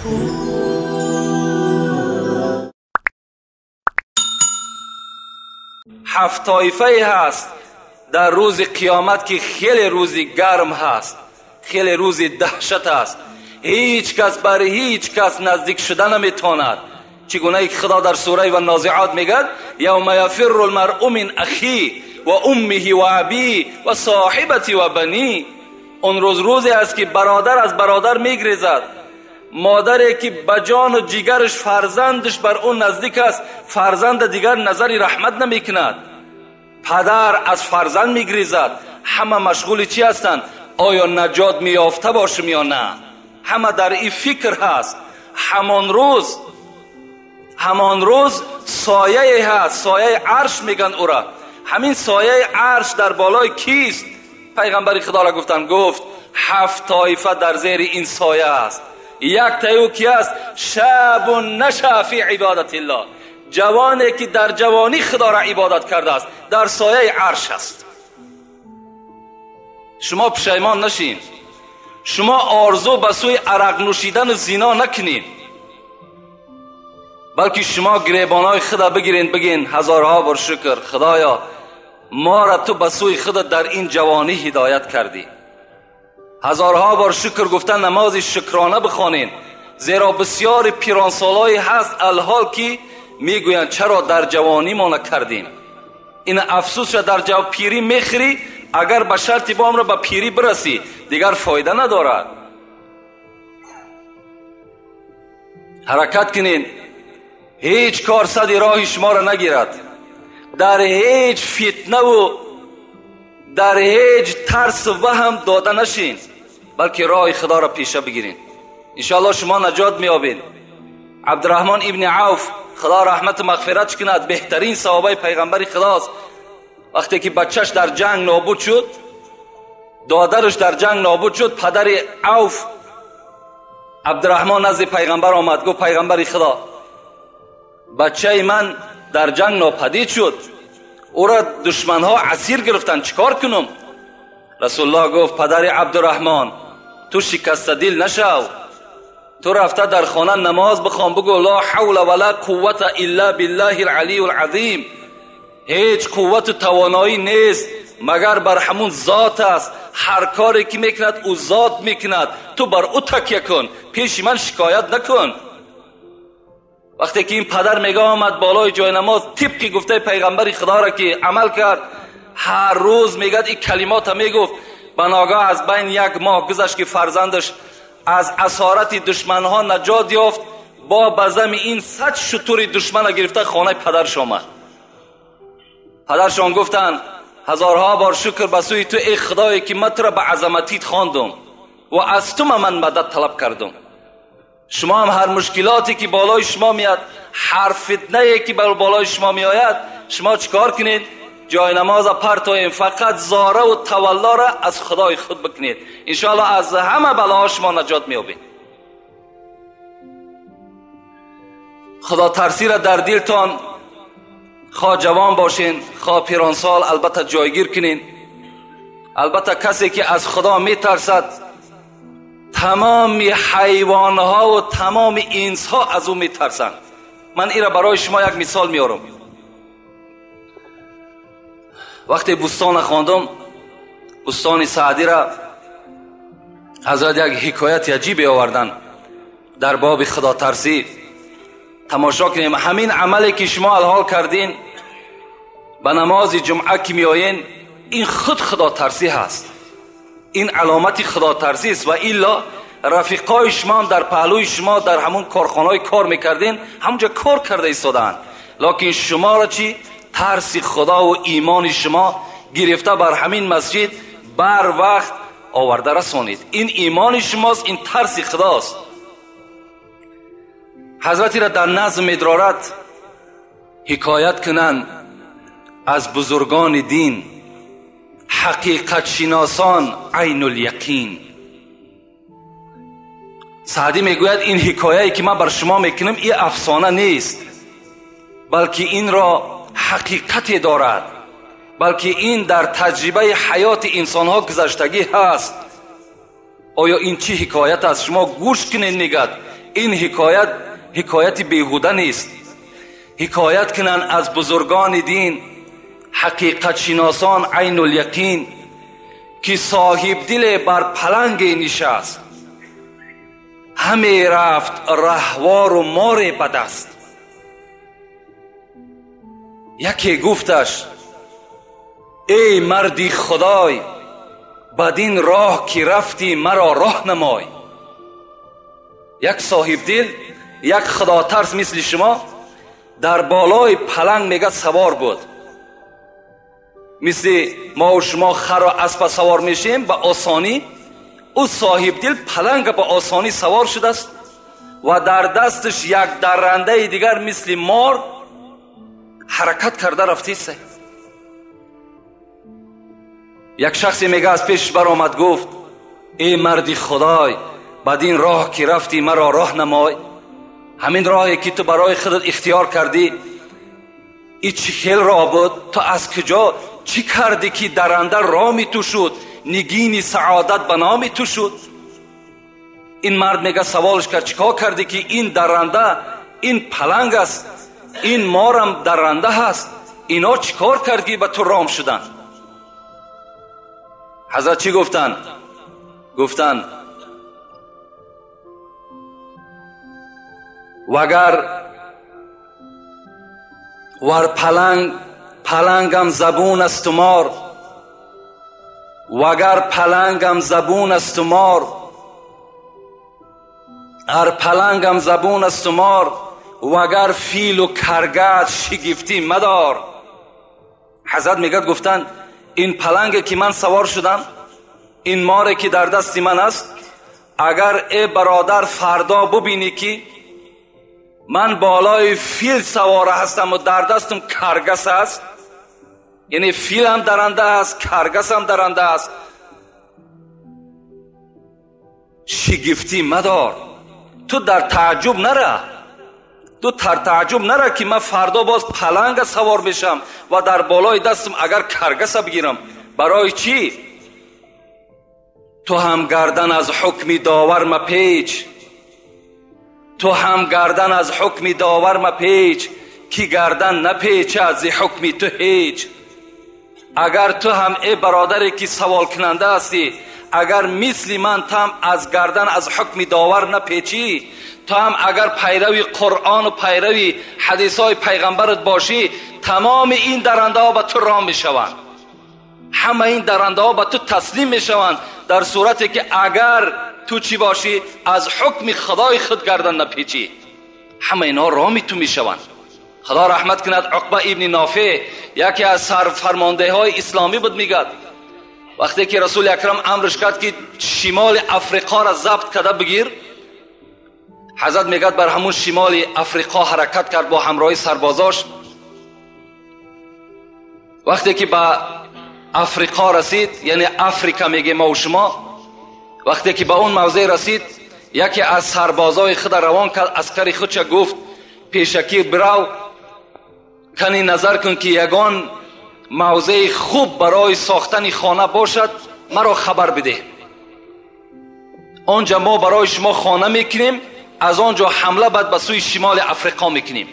هفت طایفه هست در روز قیامت که خیلی روزی گرم هست، خیلی روزی دهشت است. هیچ کس بر هیچ کس نزدیک شده نمیتواند. چگونه که خدا در سوره و نازعات میگد یوم یفر المرء من اخیه و امه و ابیه و صاحبته و بنیه. اون روز روزی است که برادر از برادر میگریزد، مادری که به جان و جگرش فرزندش بر اون نزدیک است، فرزند دیگر نظری رحمت نمیکند. پدر از فرزند میگریزد. همه مشغول چی هستند؟ آیا نجات میافته باشم یا نه؟ همه در این فکر هست. همان روز سایه هست، سایه عرش میگن او را. همین سایه عرش در بالای کیست؟ پیغمبر خدا را گفتن، گفت هفت طایفه در زیر این سایه است. یک تایو کی است؟ شاب نشأ فی عبادت الله، جوانی که در جوانی خدا را عبادت کرده است، در سایه عرش است. شما پشیمان نشین، شما آرزو به سوی عرق نوشیدن و زنا نکنین، بلکه شما گریبانای خدا بگیرین، بگین هزارها بار شکر خدایا ما را تو به سوی خدا در این جوانی هدایت کردی. هزارها بار شکر گفتن، نماز شکرانه بخوانین، زیرا بسیار پیرانسالایی هست الحال که میگویند چرا در جوانی ما نکردیم. این افسوس را در جو پیری میخری، اگر به شرط بام را به پیری برسی دیگر فایده ندارد. حرکت کنین، هیچ کار صد راه شما را نگیرد، در هیچ فتنه و در هیچ ترس و وهم داده نشین، بلکه راه خدا را پیشه بگیرین. انشاءالله شما نجات میابین. عبدالرحمن ابن عوف خدا رحمت و مغفرت کند، بهترین صحابه پیغمبر خداست. وقتی که بچهش در جنگ نابود شد، دادرش در جنگ نابود شد، پدر عوف عبدالرحمن نزد پیغمبر آمد، گفت پیغمبر خدا بچه من در جنگ ناپدید شد، او را دشمنها اسیر گرفتن، چیکار کنم؟ رسول الله گفت پدر عبدالرحمن تو شکست دل نشو، تو رفته در خانه نماز بخوان، بگو لا حول ولا قوت الا بالله العلی العظیم. هیچ قوت و توانایی نیست مگر بر همون ذات است. هر کاری که میکند او ذات میکند، تو بر او تکیه کن، پیش من شکایت نکن. وقتی که این پدر میگه آمد بالای جای نماز، طبق گفته پیغمبر خدا را که عمل کرد، هر روز میگه این کلمات میگفت. بناگاه از بین یک ماه گذشت که فرزندش از اسارت دشمنها نجات یافت. با بزم این 100 شتر دشمن گرفته خانه پدرش آمد. پدرشان گفتند هزارها بار شکر به سوی تو ای خدایی که من تو را به عظمتیت خواندم و از تو من مدد طلب کردم. شما هم هر مشکلاتی که بالای شما میاد، هر فتنه که بالای شما میآید، شما چیکار کنید؟ جای نماز پرتوین، فقط زاره و تولا را از خدای خود بکنید، انشاءالله از همه بلاها شما نجات میابید. خدا ترسی را در دلتان، خواه جوان باشین خواه پیرانسال، البته جایگیر کنین. البته کسی که از خدا میترسد تمام حیوانها و تمام انسها از او میترسند. من این را برای شما یک مثال میارم. وقتی بستان خواندم، بستان سعدی را حضرت یک حکایت عجیبی آوردن در باب خدا ترسی. تماشا کنیم همین عملی که شما الحال کردین، به نماز جمعه که میآیین، این خود خدا ترسی هست، این علامت خدا ترسی است. و الا رفیقای شما هم در پهلوی شما در همون کارخانه‌های کار میکردین، همونجا کار کرده ایستادند، لکن شما را چی؟ ترس خدا و ایمان شما گرفته بر همین مسجد بر وقت آورده رسانید. این ایمان شماست، این ترس خداست. حضرتی را در نظم ادرارت حکایت کنند از بزرگان دین، حقیقت شناسان عین الیقین. سعدی میگوید این حکایه‌ای که من بر شما میکنم این افسانه نیست، بلکه این را حقیقتی دارد، بلکه این در تجربه حیات انسانها گذشتگی هست. آیا این چی حکایت است؟ شما گوش کنید. میگد ин ҳикоят ҳикояти беҳуда нест. Ҳикоят кунанд аз бузургони дин, ҳақиқатшиносон айнуляқин, ки соҳибдиле бар паланге нишаст, ҳаме рафт раҳвору море ба даст. Яке гуфташ: эй марди худой, бадин роҳ ки рафтӣ маро роҳ намой. Як соҳибдил, як худотарс мисли шумо дар болои паланг мега савор буд. Мисли мо шумо хару аспа савор мешем ба осонӣ, ӯ соҳибдил паланга ба осонӣ савор шудааст ва дар дасташ як даррандаи дигар мисли мор ҳаракат карда рафтист. Як шахсе мега аз пешаш баромад, гуфт: эй марди худой, бадин роҳ ки рафтӣ маро роҳ намой. Ҳамин роҳе ки ту барои худат ихтиёр кардӣ, и чӣ хел роҳ буд? Ту аз куҷо чӣ кардӣ ки дарранда роми ту шуд, нигини саодат ба номи ту шуд? Ин мард мега саволш кард: чӣ кор кардӣ ки ин дарранда, ин паланг аст, ин морам дарранда ҳаст, ино чӣ кор кард ки ба ту ром шуданд? Ҳазрат чӣ гуфтанд? Гуфтанд: вагар вар паланг палангам забун асту мор, вагар палангам забун асту мор, ар палангам забун асту мор, вагар филу каргат шигифтӣ мадор. Ҳазрат мегӯяд, гуфтанд: ин паланге ки ман савор шудам, ин море ки дар дасти ман аст, агар э бародар фардо бубинӣ ки ман болои фил савора ҳастам ва дар дастам каргас аст, яъне фил ҳам даранда аст, каргас ҳам даранда аст, шигифтӣ мадор. Ту дар тааҷҷуб нара, ту дар тааҷҷуб нара ки ман фардо боз паланга савор мешам ва дар болои дастам агар каргаса бигирам. Барои чӣ? Ту ҳам гардан аз ҳукми довар мапеч, ту ҳам гардан аз ҳукми довар мапеч, ки гардан напечад зи ҳукми ту ҳеҷ. Агар ту ҳам э бародаре ки саволкунанда ҳастӣ, агар мисли ман ту ҳам аз гардан аз ҳукми довар напечӣ, ту ҳам агар пайрави Қуръону пайрави ҳадисҳои пайғамбарат бошӣ, тамоми ин дарандаҳо ба ту ром мешаванд, ҳама ин дарандаҳо ба ту таслим мешаванд, дар сурате ки агар ту чӣ бошӣ, аз ҳукми худои худ гардан напечӣ, ҳама инҳо роми ту мешаванд. Худо раҳмат кунад Уқба ибни Нофеъ, яке аз сарфармондаҳои исломӣ буд, мегӯяд вақте ки Расули Акрам амрш кард ки шимоли Африқоро забт карда бигир, ҳазрат мегӯяд бар ҳамун шимоли Африқо ҳаракат кард бо ҳамроҳи сарбозош. Вақте ки ба Африқо расид, яъне Африка мегӯем мо шумо, вақте ки ба он мавзеъ расид, яке аз сарбозои худа равон кард, аскари худша гуфт: пешакӣ бирав, кани назар кун ки ягон мавзеи хуб барои сохтани хона бошад, маро хабар бидеҳ. Он ҷа мо барои шумо хона мекунем, аз он ҷо ҳамла баъд ба сӯи шимоли Африқо мекунем.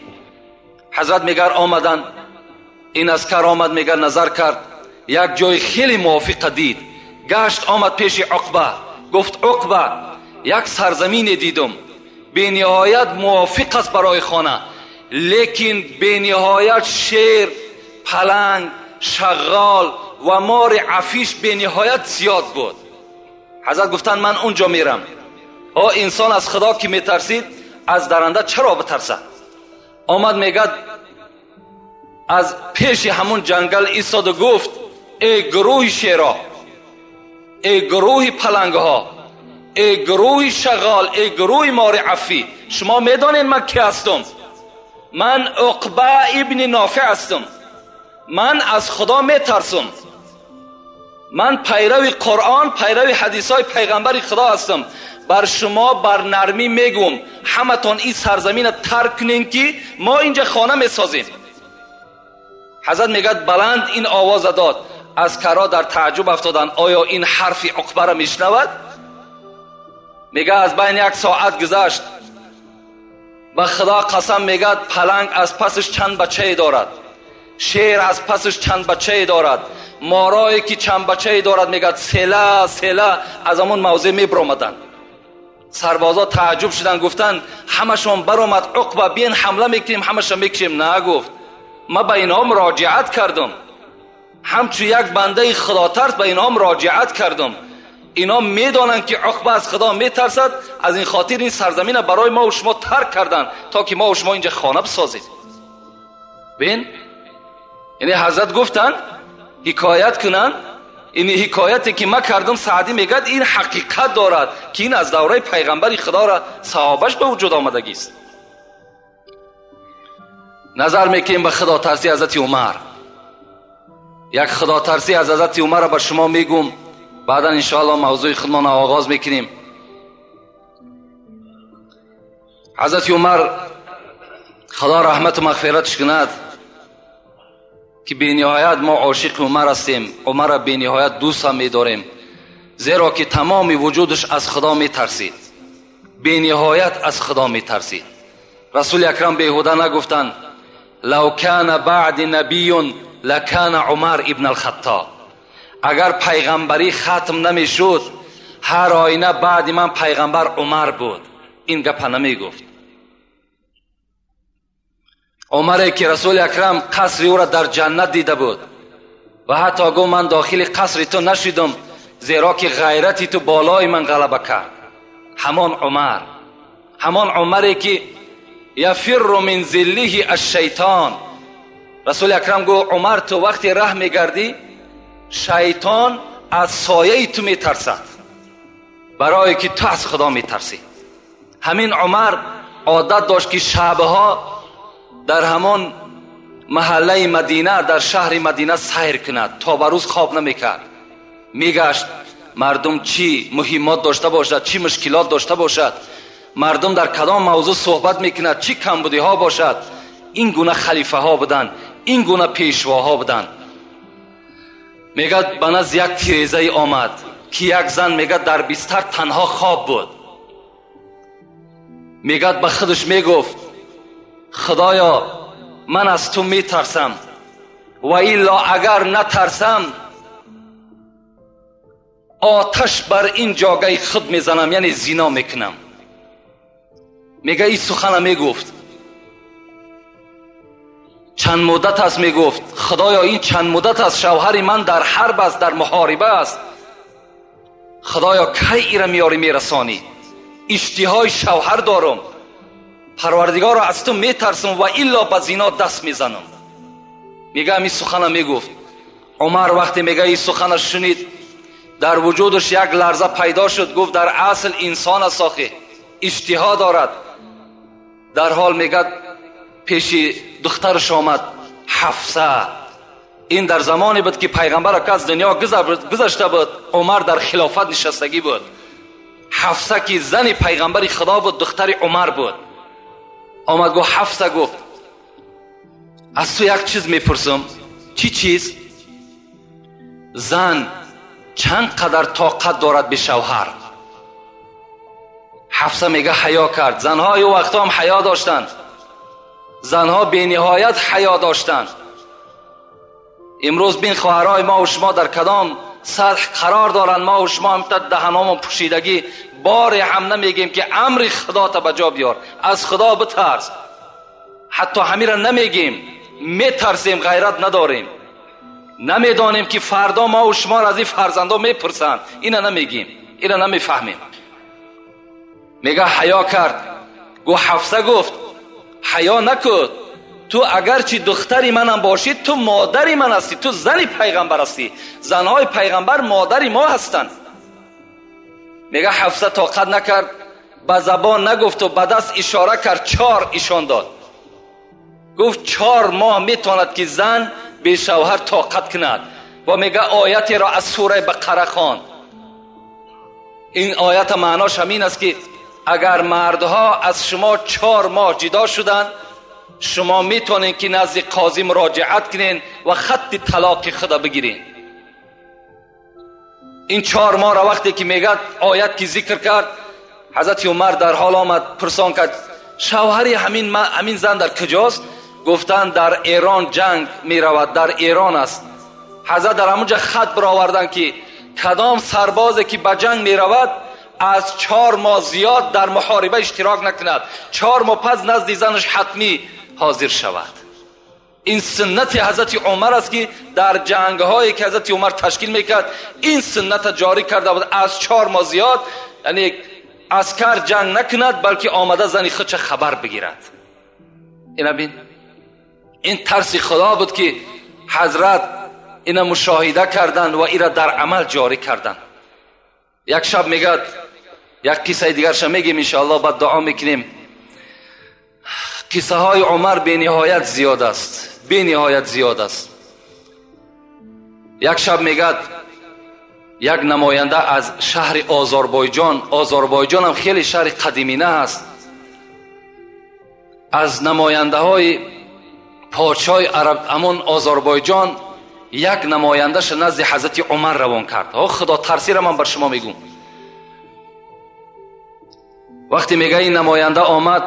Ҳазрат мегар омаданд, ин аскар омад, мегар назар кард, як ҷои хеле мувофиқа дид, гашт омад пеши Уқба, гуфт: Уқба, як сарзамине дидум, бениҳоят мувофиқ аст барои хона, лекин бениҳоят шер, паланг, шағғол ва мори афиш бениҳоят зиёд буд. Ҳазрат гуфтанд: ман он ҷо мерам. О инсон аз худо ки метарсид, аз даранда чаро битарсад? Омад мегӯяд аз пеши ҳамун ҷангал истоду гуфт: эй гурӯҳи шеро, эй гурӯҳи палангҳо, эй гурӯҳи шағғол, эй гурӯҳи мори афӣ, шумо медонед ман ки ҳастам? Ман Уқба ибни Нофеъ ҳастам. Ман аз худо метарсам. Ман пайрави Қуръон, пайрави ҳадисҳои пайғамбари худо ҳастам. Бар шумо бар нармӣ мегӯм, ҳаматон ин сарзаминро тарк кунед ки мо инҷа хона месозем. Ҳазрат мегӯяд баланд ин овоза дод. Аскарҳо дар тааҷҷуб афтоданд, оё ин ҳарфи Уқбаро мешунавад? Мегӯяд аз байни як соат гузашт, Ба Худо қасам, мегӯяд, паланг аз пасаш чанд бачае дорад, шер аз пасаш чанд бачае дорад, морое ки чанд бачае дорад, мегӯяд, села села аз ҳамон мавзеъ мебаромаданд. Сарбозо таъҷуб шуданд, гуфтанд: ҳамашон баромад, Уқба, биен ҳамла мекунем, ҳамаша мекушем. На, гуфт, ман ба инҳо муроҷиат кардам, ҳамчун як бандаи худотарс ба инҳо муроҷиат кардам. Инҳо медонанд, ки Уқба аз Худо метарсад, аз ин хотир ин сарзамина барои мо шумо тарк карданд, то ки мо шумо инҷа хона бисозем. Бин, яъне ҳазрат гуфтанд, ҳикоят кунанд, ин ҳикояте ки ман кардам, Саъдӣ мегӯяд, ин ҳақиқат дорад, ки ин аз давраи пайғамбари Худоро саҳобаш ба вуҷуд омадагист. Назар мекунем ба худотарсии ҳазрати Умар. Як худотарсӣ аз ҳазрати Умарро ба шумо мегӯм, баъдан иншоаллоҳ мавзӯи худмонро оғоз мекунем. Ҳазрати Умар, Худо раҳмату мағфиратш кунад, ки бениҳоят мо ошиқи Умар ҳастем, Умарро бениҳоят дӯст ҳам медорем, зеро ки тамоми вуҷудаш аз Худо метарсид, бениҳоят аз Худо метарсид. Расули Акрам беҳуда нагуфтанд: лав кана баъди набиюн лакана Умар ибн алхаттоб. Агар пайғамбарӣ хатм намешуд, ҳар оина баъди ман пайғамбар Умар буд. Ин гапа намегуфт. Умаре ки Расули Акрам қасри ӯро дар ҷаннат дида буд ва ҳатто гуфт: ман дохили қасри ту нашидам, зеро ки ғайрати ту болои ман ғалаба кард. Ҳамон Умар, ҳамон Умаре ки яфирру мин зиллиҳи ашшайтон. Расули Акрам гуфт: Умар, ту вақте раҳ мегардӣ, шайтон аз сояи ту метарсад, барое ки ту аз Худо метарсӣ. Ҳамин Умар одат дошт, ки шабҳо дар ҳамон маҳаллаи Мадина, дар шаҳри Мадина сайр кунад, то ба рӯз хоб намекард. Мегашт, мардум чӣ муҳиммот дошта бошад, чӣ мушкилот дошта бошад, мардум дар кадом мавзӯъ суҳбат мекунад, чӣ камбудиҳо бошад. Ин гуна халифаҳо буданд, ин гуна пешвоҳо буданд. Мегӯяд, ба назди як тирезае омад, ки як зан, мегӯяд, дар бистар танҳо хоб буд. Мегӯяд, ба худаш мегуфт: Худоё, ман аз ту метарсам, ва илло агар натарсам, оташ бар ин ҷогаи худ мезанам, яъне зино мекунам. Мегӯяд, ин сухана мегуфт. Чанд муддат аст, мегуфт, Худоё, ин чанд муддат аст шавҳари ман дар ҳарб аст, дар муҳориба аст. Худоё, кай ира меёрӣ мерасонӣ? Иштиҳои шавҳар дорам, Парвардигоро, аз ту метарсам ва илло ба зино даст мезанам. Мегӯям, ин сухана мегуфт. Умар вақте, мегӯяд, ин сухана шунид, дар вуҷудаш як ларза пайдо шуд. Гуфт: дар асл инсон аст, охи иштиҳо дорад. Дар ҳол, мегӯяд, пеши духтараш омад, Ҳафса. Ин дар замоне буд, ки пайғамбар аз дунё гузашта буд, Умар дар хилофат нишастагӣ буд. Ҳафса, ки зани пайғамбари Худо буд, духтари Умар буд, омад, гуфт: Ҳафса, гуфт, аз ту як чиз мепурсам. Чӣ чиз? Зан чанд қадар тоқат дорад бе шавҳар? Ҳафса, мега, ҳаё кард. Занҳои ӯ вақтҳо ҳам ҳаё доштанд, занҳо бениҳоят ҳаё доштанд. Имрӯз бин, хоҳарҳои мо ва шумо дар кадом сатҳ қарор доранд. Мо ва шумо ҳамта даҳаномон пӯшидагӣ, боре ҳам намегем, ки амри Худота ба ҷо биёр, аз Худо битарс. Ҳатто ҳамира намегем, метарсем, ғайрат надорем, намедонем, ки фардо мо ва шуморо аз ин фарзандо мепурсанд. Ина намегем, ина намефаҳмем. Мега, ҳаё кард. Гуфт, Ҳафса, гуфт, ҳаё накун, ту агарчи духтари манам бошӣ, ту модари ман ҳастӣ, ту зани пайғамбар ҳастӣ, занҳои пайғамбар модари мо ҳастанд. Мега, Ҳафса тоқат накард, ба забон нагуфту ба даст ишора кард, чор ишон дод. Гуфт: 4 моҳ метавонад, ки зан бешавҳар тоқат кунад. Ва мега, оятеро аз сураи Бақара хонд. Ин оята маънош ҳамин аст, ки агар мардҳо аз шумо 4 моҳ ҷудо шуданд, шумо метавонед, ки назди қозӣ муроҷиат кунед ва хатти талоқи худа бигиред. Ин 4 моҳро вақте ки мегӯяд, оят ки зикр кард, ҳазрати Умар дар ҳол омад, пурсон кард: Шавҳари ҳамин зан дар куҷост? Гуфтанд дар Эрон ҷанг меравад, дар Эрон аст. Ҳазрат дар ҳамонҷа хат бароварданд ки кадом сарбозе ки ба ҷанг меравад аз 4 моҳ зиёд дар муҳориба иштирок накунад, 4 моҳ пас назди занаш ҳатмӣ ҳозир шавад. Ин суннати ҳазрати Умар аст ки дар ҷангҳое ки ҳазрати Умар ташкил мекард ин суннатро ҷорӣ карда буд. Аз 4 моҳ зиёд яъне аскар ҷанг накунад, балки омада зани худша хабар бигирад. Ина бин, ин тарси Худо буд ки ҳазрат ина мушоҳида карданд ва ира дар амал ҷорӣ карданд. Як шаб мегӯяд, як қиссаи дигарша мегем иншоаллоҳ, баъд дуо мекунем. Қиссаҳои Умар бениҳоят зиёд аст, бениҳоят зиёд аст. Як шаб мегӯяд як намоянда аз шаҳри Озарбойҷон, Озарбойҷон ҳам хеле шаҳри қадимина аст, аз намояндаҳои подшоҳи араб ҳамон Озарбойҷон як намояндаша назди ҳазрати Умар равон кард. О Худо тарсира ман бар шумо мегӯм. Вақте мега ин намоянда омад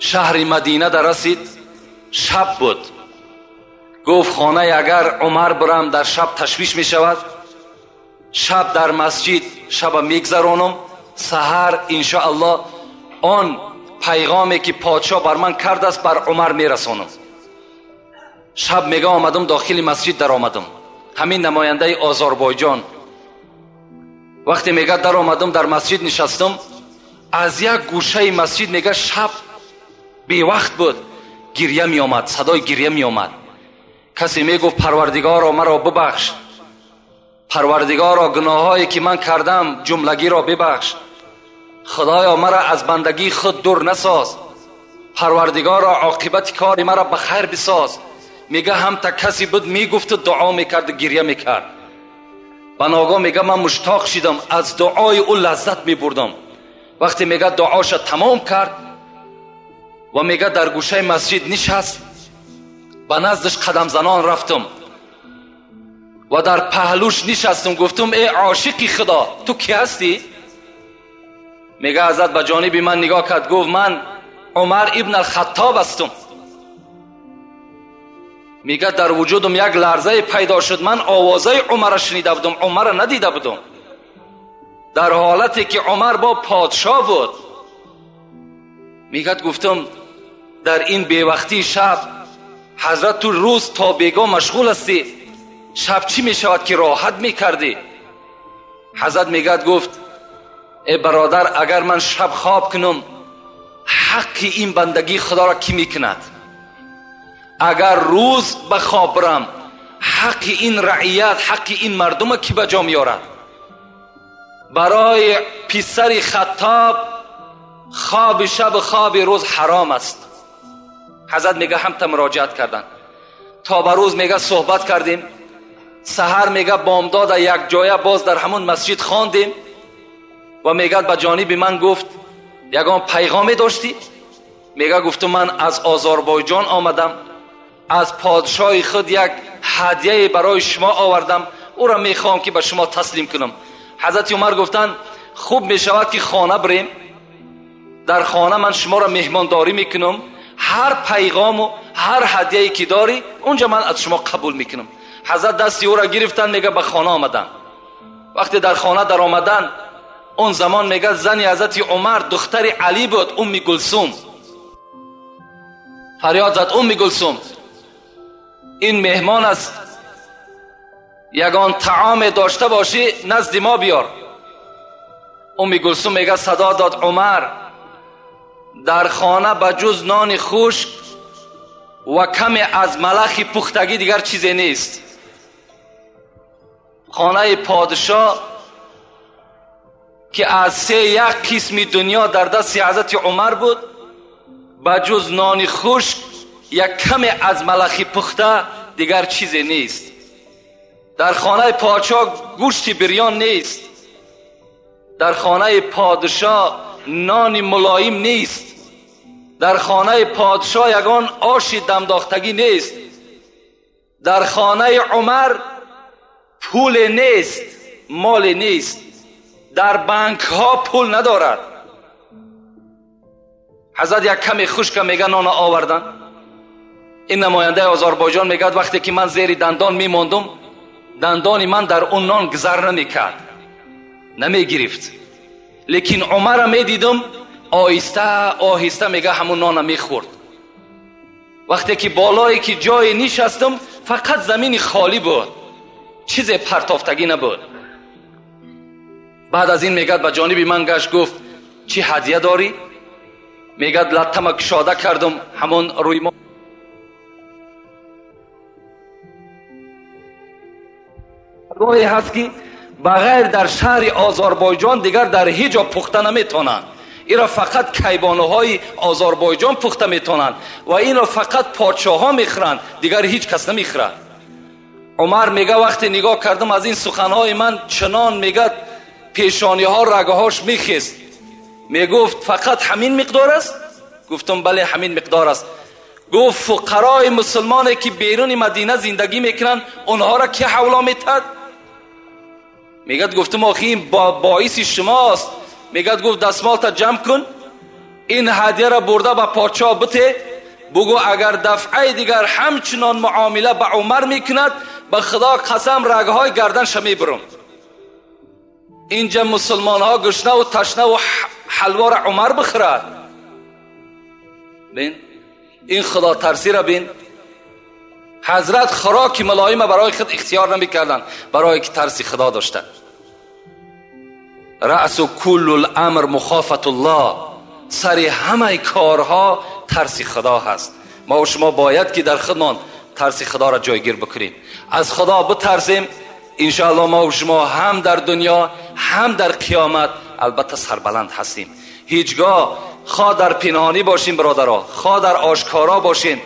шаҳри Мадина дар расид, шаб буд. Гуфт хонаи агар Умар бирам дар шаб ташвиш мешавад, шаб дар масҷид шаба мегзаронам, саҳар иншоаллоҳ он пайғоме ки подшоҳ бар ман кардааст бар Умар мерасонам. Шаб мега омадам дохили масҷид даромадам. Ҳамин намояндаи Озарбойҷон вақте мега даромадам дар масҷид нишастам, аз як гӯшаи масҷид мега шаб бевақт буд, гиря меомад, садои гиря меомад. Касе мегуфт Парвардигоро маро бибахш, Парвардигоро гуноҳҳое ки ман кардам ҷумлагиро бибахш, Худоё маро аз бандагии худ дур насоз, Парвардигоро оқибати кори маро ба хайр бисоз. Мега ҳамта касе буд мегуфту дуо мекарду гиря мекард. Ба ногоҳ мега ман муштоқ шидам, аз дуои ӯ лаззат мебурдам. Вақте мега дуоша тамом кард ва мега дар гӯшаи масҷид нишаст, ба наздаш қадамзанон рафтам ва дар паҳлӯш нишастам, гуфтам э ошиқи Худо, ту ки ҳастӣ? Мега ҳазрат ба ҷониби ман нигоҳ кард, гуфт ман Умар ибн ал-Хаттоб ҳастам. Мега дар вуҷудам як ларзае пайдо шуд, ман овозаи Умарро шунида будам, Умарро надида будам. Дар ҳолате ки Умар бо подшоҳ буд. Мегӯяд гуфтам дар ин бевақтии шаб ҳазрат ту рӯз то бегоҳ машғул ҳастӣ, шаб чӣ мешавад ки роҳат мекардӣ? Ҳазрат мегӯяд гуфт э бародар, агар ман шаб хоб кунам ҳаққи ин бандагии Худоро кӣ мекунад? Агар рӯз ба хоб бирам ҳаққи ин раият, ҳаққи ин мардума кӣ ба ҷо меорад? Барои писари Хаттоб хоби шаб хоби рӯз ҳаром аст. Ҳазрат мега ҳамта муроҷиат карданд. То ба рӯз мега суҳбат кардем, саҳар мега бомдода як ҷоя боз дар ҳамон масҷид хондем ва мегӯяд ба ҷониби ман гуфт ягон пайғоме доштӣ? Мега гуфту ман аз Озарбойҷон омадам, аз подшоҳи худ як ҳадияе барои шумо овардам, ӯро мехоҳам ки ба шумо таслим кунам. Ҳазрати Умар гуфтанд хуб мешавад ки хона бирем, дар хона ман шуморо меҳмондорӣ мекунам, ҳар пайғому ҳар ҳадияе ки дорӣ унҷа ман аз шумо қабул мекунам. Ҳазрат дасти ӯро гирифтанд, мега ба хона омаданд. Вақте дар хона даромаданд, он замон мега зани ҳазрати Умар духтари Алӣ буд, Умми Гулсум. Фарёд зад Умми Гулсум, ин меҳмон аст, ягон таоме дошта бошӣ назди мо биёр. Умми Гулсум мега садо дод Умар, дар хона ба ҷуз нони хушк ва каме аз малахи пухтагӣ дигар чизе нест. Хонаи подшоҳ ки аз 3 қисми дунё дар дасти ҳазрати Умар буд, ба ҷуз нони хушк як каме аз малахи пухта дигар чизе нест. Дар хонаи подшоҳ гӯшти бирён нест, дар хонаи подшоҳ нони мулоим нест, дар хонаи подшоҳ ягон оши дамдохтагӣ нест, дар хонаи Умар пуле нест, моле нест, дар банкҳо пул надорад. ҳазрат як каме хушка мега нона овардан. Ин намояндаи Озарбойҷон мегӯяд вақте ки ман зери дандон мемондум, дандони ман дар он нон гузар намекард, намегирифт. Лекин Умарро медидум оҳиста оҳиста мега ҳамун нона мехӯрд. Вақте ки болое ки ҷое нишастам, фақат замини холӣ буд, чизе партофтагӣ набуд. Баъд аз ин мегӯяд ба ҷониби ман гашт, гуфт чӣ ҳадя дорӣ? Мегӯяд латтама кушода кардум, ҳамон рӯи мо гоҳе ҳаст ки ба ғайр дар шаҳри Озарбойҷон дигар дар ҳеҷ ҷо пухта наметавонанд. Инро фақат кайбонуҳои Озарбойҷон пухта метавонанд ва инро фақат подшоҳҳо мехӯранд, дигар ҳеҷ кас намехӯрад. Умар мега вақте нигоҳ кардам аз ин суханҳои ман чунон мегӯяд пешониҳо рагҳош мехест. Мегуфт фақат ҳамин миқдор аст? Гуфтам бале, ҳамин миқдор аст. Гуфт фуқарои мусулмоне ки беруни Мадина зиндагӣ мекунанд, онҳоро ки ҳавло метад? Мегӯяд гуфтам охи ин боиси шумост. Мегӯяд гуфт дастмолта ҷамъ кун, ин ҳадияро бурда ба подшоҳ бите, бугӯ агар дафъаи дигар ҳамчунон муомила ба Умар мекунад, ба Худо қасам рагҳои гарданша мебурам. Инҷа мусулмонҳо гушнаву ташнаву ҳалвора Умар бихӯрад. Бин ин худотарсиро бин. Ҳазрат хӯроки мулоима барои худ ихтиёр намекарданд, барое ки тарси Худо доштанд. Раъсу куллу л-амр мухофатуллоҳ, сари ҳамаи корҳо тарси Худо ҳаст. Ма ва шумо бояд ки дар худмон тарси Худоро ҷойгир бикунем, аз Худо битарсем. Иншоаллоҳ ма ва шумо ҳам дар дунё ҳам дар қиёмат албатта сарбаланд ҳастем. Ҳеҷгоҳ хоҳ дар пинҳонӣ бошем бародаро, хоҳ дар ошкоро бошем,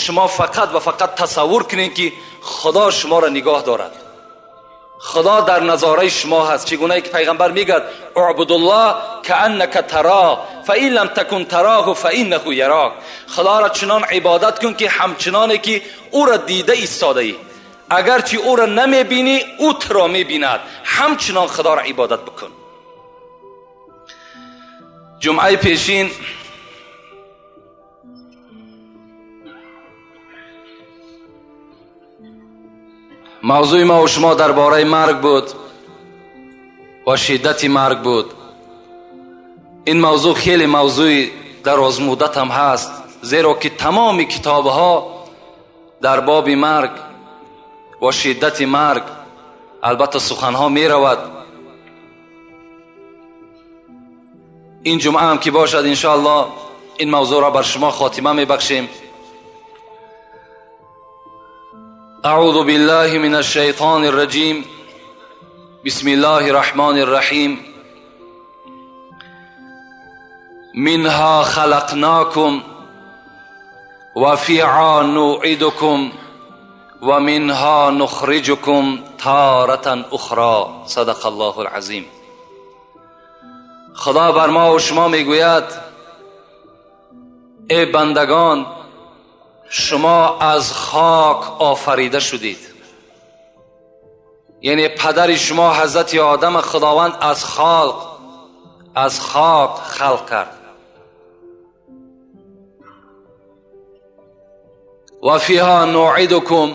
шумо фақат ва фақат тасаввур кунед ки Худо шуморо нигоҳ дорад. Худо дар назораи шумо ҳаст. Чӣ гунае ки пайғамбар мегӯяд اعبدالله كأنك تراه فإن لم تكن تراه فإنه يراك. Худоро чунон ибодат кун ки ҳамчуноне ки ӯро дида истодаӣ, агарчи ӯро намебинӣ, ӯ туро мебинад. Ҳамчунон Худоро ибодат бикун. Ҷумъаи пешин мавзӯи ма ва шумо дар бораи марг буд ва шиддати марг буд. Ин мавзӯъ хеле мавзӯи дарозмуддат ҳам ҳаст, зеро ки тамоми китобҳо дар боби марг ва шиддати марг албатта суханҳо меравад. Ин ҷумъа ҳам ки бошад иншоаллоҳ ин мавзӯъро бар шумо хотима мебахшем. أعوذ بالله من الشيطان الرجيم. بسم الله الرحمن الرحيم. منها خلقناكم وفيها نعيدكم ومنها نخرجكم تارة أخرى. صدق الله العظيم. خدا بر ما و شما میگوید ای بندگان، شما از خاک آفریده شدید. یعنی پدر شما حضرت آدم خداوند از خاک خلق کرد. و فیها نعیدکم،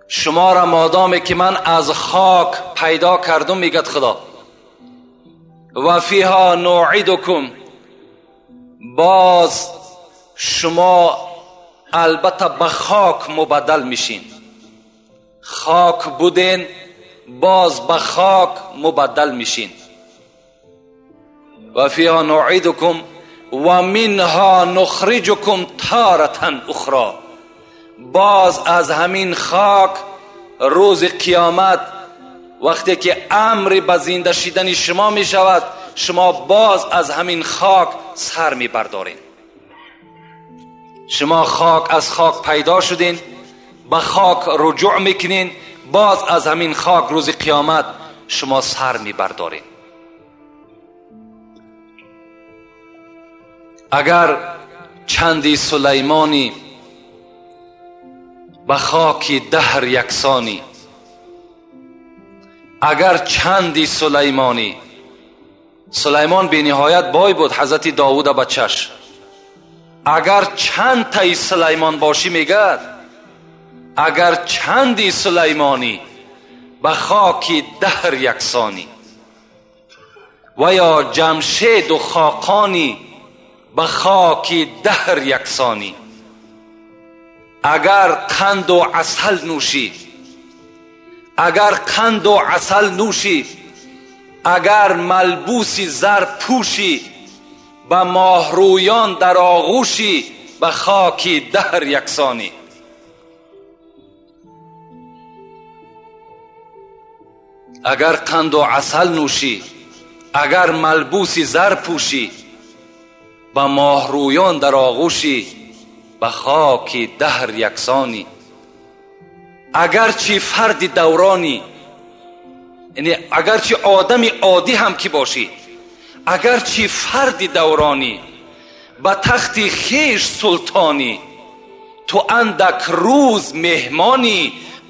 شما را مادامی که من از خاک پیدا کردم میگد خدا، و فیها نعیدکم، باز شما البته به خاک مبدل میشین. خاک بودین باز به خاک مبدل میشین. و فیها نعیدکم و منها نخرجکم تارة اخرى، باز از همین خاک روز قیامت وقتی که امر به زنده شدن شما میشود، شما باز از همین خاک سر میبردارین. شما خاک از خاک پیدا شدین، به خاک رجوع میکنین، باز از همین خاک روز قیامت شما سر میبردارین. اگر چندی سلیمانی به خاک دهر یکسانی، اگر چندی سلیمانی Сулаймон бениҳоят бой буд, ҳазрати Довуда бачаш. Агар чанд таи Сулаймон бошӣ, мегӯяд, агар чанди Сулаймонӣ, ба хоки даҳр яксонӣ, ва ё Ҷамшеду хоқонӣ, ба хоки даҳр яксонӣ. Агар қанду асал нӯшӣ, агар қанду асал нӯшӣ, агар малбуси зар пӯшӣ, ба моҳрӯён дар оғӯшӣ, ба хоки даҳр яксонӣ. Агар қанду асал нӯшӣ, агар малбуси зар пӯшӣ, ба моҳрӯён дар оғӯшӣ, ба хоки даҳр яксонӣ. Агарчи фарди давронӣ, яъне агарчи одами оддӣ ҳам ки бошӣ, агарчи фарди давронӣ, ба тахти хеш султонӣ, ту андак рӯз меҳмонӣ,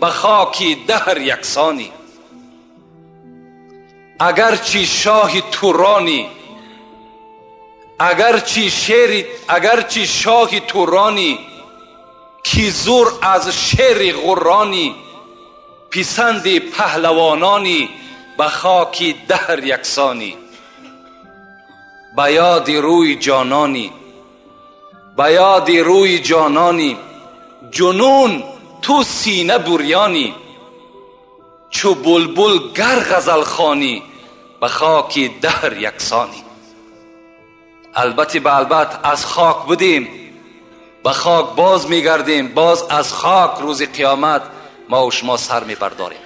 ба хоки даҳр яксонӣ. Агарчи шоҳи туронӣ, агарчи шоҳи туронӣ, ки зур аз шери ғурронӣ, писанди паҳлавононӣ, ба хоки даҳр яксонӣ. Ба ёди рӯи ҷононӣ, ба ёди рӯи ҷононӣ, ҷунун ту сина бурёнӣ, чу булбул гар ғазалхонӣ, ба хоки даҳр яксонӣ. Албатта ба албат аз хок будем, ба хок боз мегардем, боз аз хок рӯзи қиёмат мо ва шумо сар мебардорем.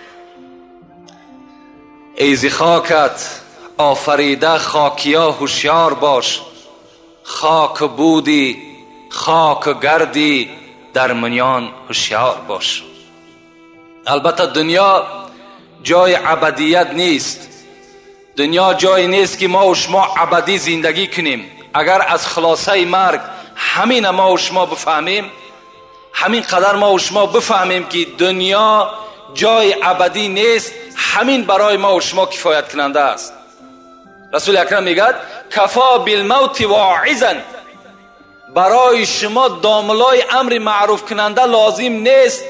Эй зи хокат офарида хокия ҳушёр бош, хок будӣ хок гардӣ дар миён ҳушёр бош. Албатта дунё ҷои абадият нест, дунё ҷое нест ки мо ва шумо абадӣ зиндагӣ кунем. Агар аз хулосаи марг ҳамина мо ва шумо бифаҳмем, ҳамин қадар мо ва шумо бифаҳмем ки дунё ҷои абадӣ нест, ҳамин барои мо ва шумо кифоят кунанда аст. Расули акрам мегӯяд кафо билмавти воизан, барои шумо домлои амри маъруф кунанда лозим нест.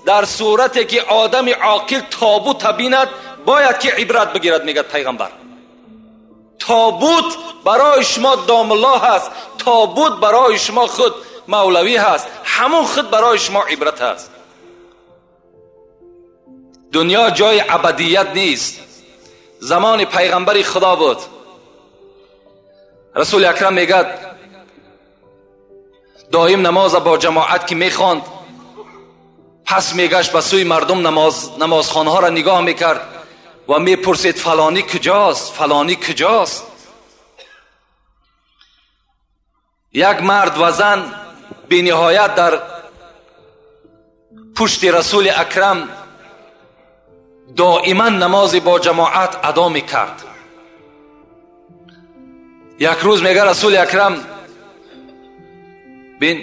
Дар сурате ки одами оқил тобута бинад бояд ки ибрат бигирад, мегӯяд пайғамбар. Тобут барои шумо домло ҳаст, тобут барои шумо худ мавлавӣ ҳаст, ҳамон худ барои шумо ибрат ҳаст. Дунё ҷои абадият нест. Замони пайғамбари худо буд, расули акрам мегӯяд доим намоза бо ҷамоат ки мехонд, пас мегашт ба сӯи мардум, намозхонаҳоро нигоҳ мекард ва мепурсид фалонӣ куҷост, фалонӣ куҷост. Як мард ва зан бениҳоят дар пушти расули акрам доиман намози бо ҷамоат адо мекард. Як рӯз мега расули акрам бин,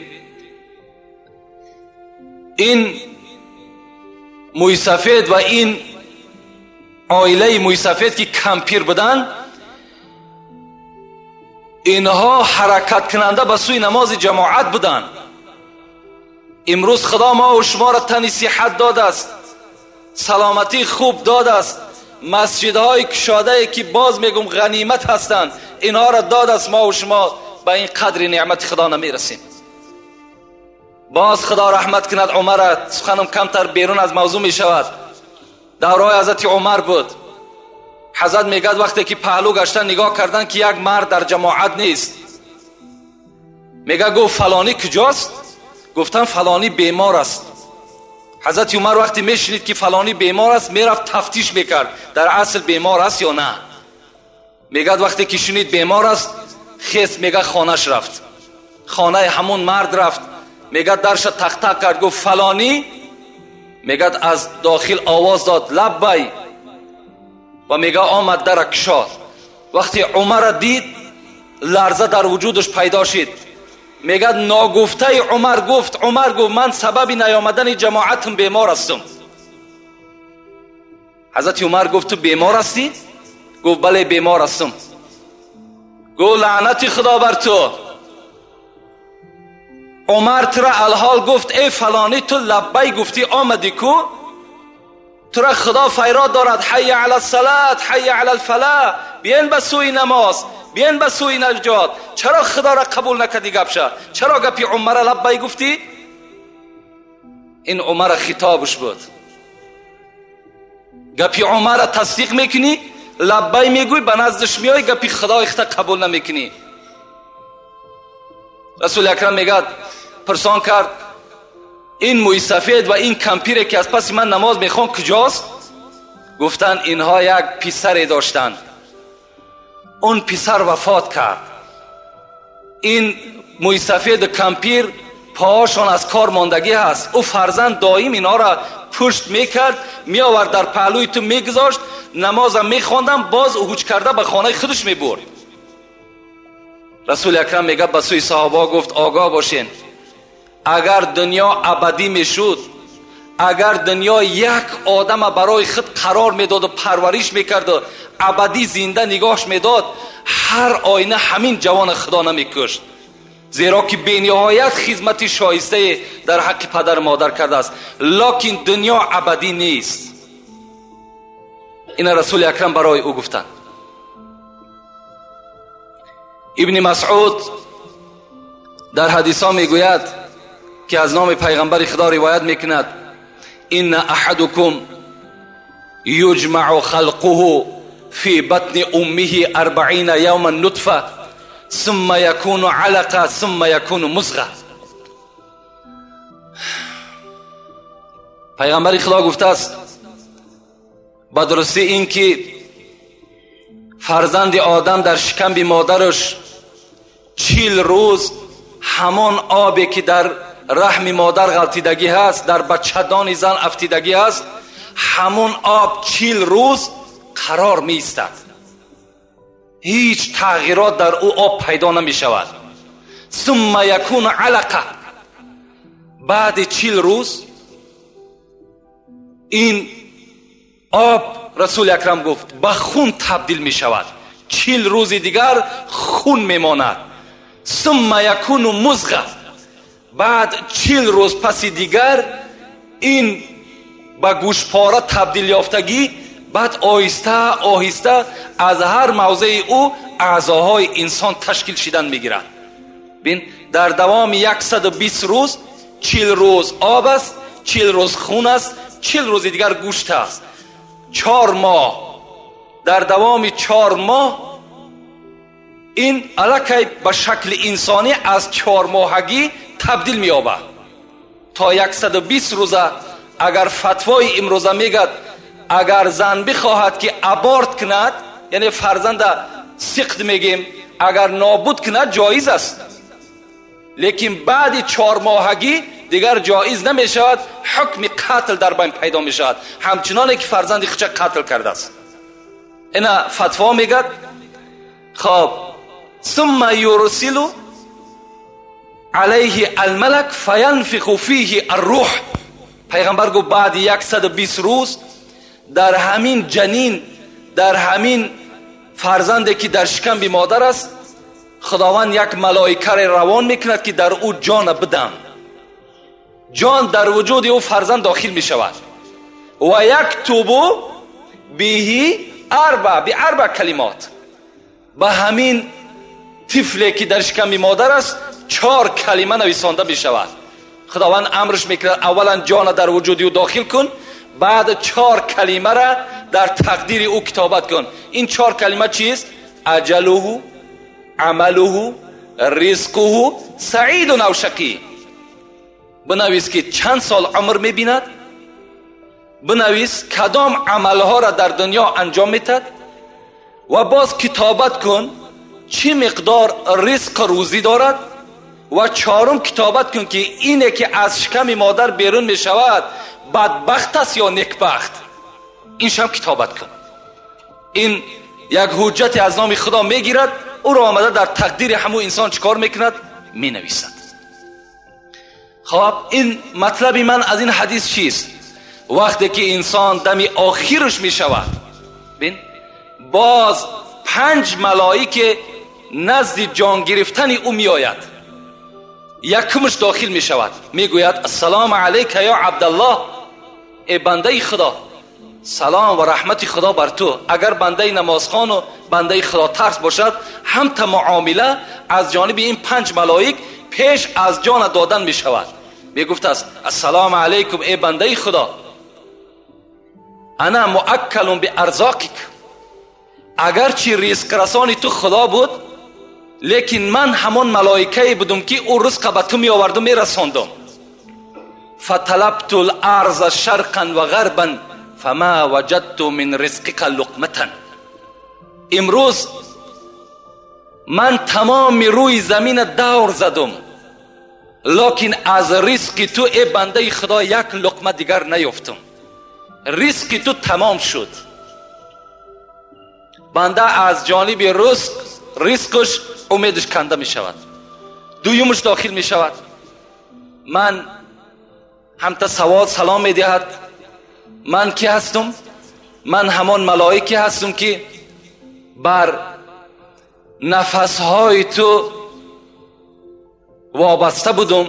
ин мӯйсафед ва ин оилаи мӯйсафед ки кампир буданд, инҳо ҳаракаткунанда ба сӯи намози ҷамоат буданд. Имрӯз худо мо ва шуморо тани сиҳат додааст, саломатӣ хуб додааст, масҷидҳои кушодае ки боз мегум ғанимат ҳастанд, инҳоро додааст. Мо ва шумо ба ин қадри неъмати худо намерасем. Боз худо раҳмат кунад Умара, суханам камтар берун аз мавзӯъ мешавад. Давраи ҳазрати Умар буд. Ҳазрат мегӯяд вақте ки паҳлӯ гаштан нигоҳ кардан ки як мард дар ҷамоат нест, мега гуфт фалонӣ куҷост? Гуфтан фалонӣ бемор аст. Ҳазрати Умар вақте мешунид ки фалонӣ бемор аст, мерафт тафтиш мекард дар асл бемор аст ё на. Мегӯяд вақте ки шунид бемор аст, хес мега хонаш рафт, хонаи ҳамон мард рафт. Мегӯяд дарша тахтақ кард, гуфт фалонӣ. Мегӯяд аз дохил овоз дод лаббай, ва мега омад дара кушод. Вақте Умарро дид, ларза дар вуҷудаш пайдо шид. Мегӯяд ногуфтаи Умар гуфт, Умар гуфт ман сабаби наёмадани ҷамоатам бемор ҳастам. Ҳазрати Умар гуфт ту бемор ҳастӣ? Гуфт бале бемор ҳастам. گو لعنت خدا بر تو. عمر ترا الحال گفت ای فلانی، تو لبی گفتی آمدی کو؟ ترا خدا فیراد دارد حی علی الصلاة حی علی الفلاح، بیاین به سوی نماز، بیاین به سوی نجات. چرا خدا را قبول نکردی گپشه؟ چرا گپی عمر لبی گفتی؟ این عمر خطابش بود. گپی عمر تصدیق میکنی، لبی میگوی، به نزدش میای، گپی خدا اخته قبول نمیکنی. رسول اکرم میگد پرسان کرد این موی سفید و این کمپیره که از پس من نماز میخوان کجاست؟ گفتن اینها یک پسر داشتند، اون پسر وفات کرد. این موی سفید و کمپیر پاهاشان از کار ماندگی هست. او فرزند دائم اینها را پشت میکرد، میآورد در پهلوی تو میگذاشت، نمازم میخواندم، باز اوج کرده به خانه خودش میبرد. رسول اکرم میگه به سوی صحابه گفت آگاه باشین، اگر دنیا ابدی میشد، اگر دنیا یک آدم برای خود قرار میداد و پرورش میکرد و ابدی زنده نگاهش میداد، هر آینه همین جوان خدا نمیکشت، زیرا که بینهایت خدمت شایسته در حق پدر مادر کرده است. لکن دنیا ابدی نیست. این رسول اکرم برای او گفتند. ابن مسعود در حدیث ها میگوید که از نام پیغمبر خدا روایت میکند ان احدکم یجمع خلقه فی بطن امه 40 یوما نطفه ثم یکون علقه ثم یکون مضغه. پیغمبر خدا گفته است به درستی این که فرزند آدم در شکم مادرش 40 روز همان آبی که در رحم مادر غلطیدگی هست، در بچه‌دان زن افتیدگی هست، همون آب 40 روز قرار می ایستد، هیچ تغییرات در او آب پیدا نمی شود. ثم یکون علقه، بعد 40 روز این آب، رسول اکرم گفت، به خون تبدیل می شود. 40 روز دیگر خون می ماند. ثم یکون مضغه، بعد 40 روز پس دیگر این به گوشپاره تبدیل یافتگی، بعد آهسته آهسته از هر موضع او اعضاهای انسان تشکیل شدن میگیرد. بین در دوام 120 روز 40 روز آب است، 40 روز خون است، 40 روز دیگر گوشت است. 4 ماه، در دوام 4 ماه این الکی به شکل انسانی از 4 ماهگی تبدیل می‌یابد تا 120 روزه. اگر فتوای امروزه میگد اگر زن بخواهد که ابارت کند، یعنی فرزند سقط میگیم، اگر نابود کند جایز است، لیکن بعد 4 ماهگی دیگر جایز نمیشود، حکم قتل در بین پیدا میشود، همچنان که فرزند خود قتل کرده است. اینا فتوا میگد. خب ثم یرسل علیه الملک فینفخ فیه الروح. پیغمبر گفت بعد 120 روز در همین جنین، در همین فرزندی که در شکم مادر است، خداوند یک ملائکه را روان میکند که در او جان بدم. جان در وجود او فرزند داخل می شود. و یکتب به اربع کلمات. به همین طفلی که در شکم مادر است 4 کلمه نویسانده می شود. خداوند امرش میکند اولا جان در وجود او داخل کن، بعد 4 کلمه را در تقدیر او کتابت کن. این 4 کلمه چیست؟ اجله، عمله، رزقه، سعید و شقی. بنویس که چند سال عمر میبیند، بنویس کدام عملها را در دنیا انجام میتد، و باز کتابت کن چی مقدار رزق روزی دارد، و 4 کتابت کن که اینه که از شکم مادر بیرون میشود بدبخت است یا نیکبخت. این شم کتابت کن. این یک حجت از نام خدا میگیرد، او را آمده در تقدیر همو انسان چیکار میکند؟ مینویسد. خب این مطلب من از این حدیث چیست؟ وقتی که انسان دم آخرش میشود، بین باز 5 ملائکه назди ҷон гирифтани ӯ меояд. Якумаш дохил мешавад, мегӯяд: ассалому алайка ё Абдаллоҳ, эй бандаи Худо, салом ва раҳмати Худо бар ту. Агар бандаи намозхон ва бандаи худотарс бошад, ҳамта муомила аз ҷониби ин панҷ малоик пеш аз ҷона додан мешавад. Мегуфтааст: ассалому алайкум, эй бандаи Худо, ана муаккалун биарзоқик, агарчи ризқрасони ту Худо буд, лекин ман ҳамон малоикае будум ки ӯ ризқа ба ту меоварду мерасондум. Фаталабту ларза шарқан ва ғарбан фама ваҷадту мин ризқика луқматан. Имрӯз ман тамоми рӯи замина давр задум, лекин аз ризқи ту, эй бандаи Худо, як луқма дигар наёфтум. Ризқи ту тамом шуд. Банда аз ҷониби ризқаш умедаш канда мешавад. Дуюмаш дохил мешавад. Ман ҳамта савол салом медиҳад: ман ки ҳастум? Ман ҳамон малоике ҳастум ки бар нафасҳои ту вобаста будум,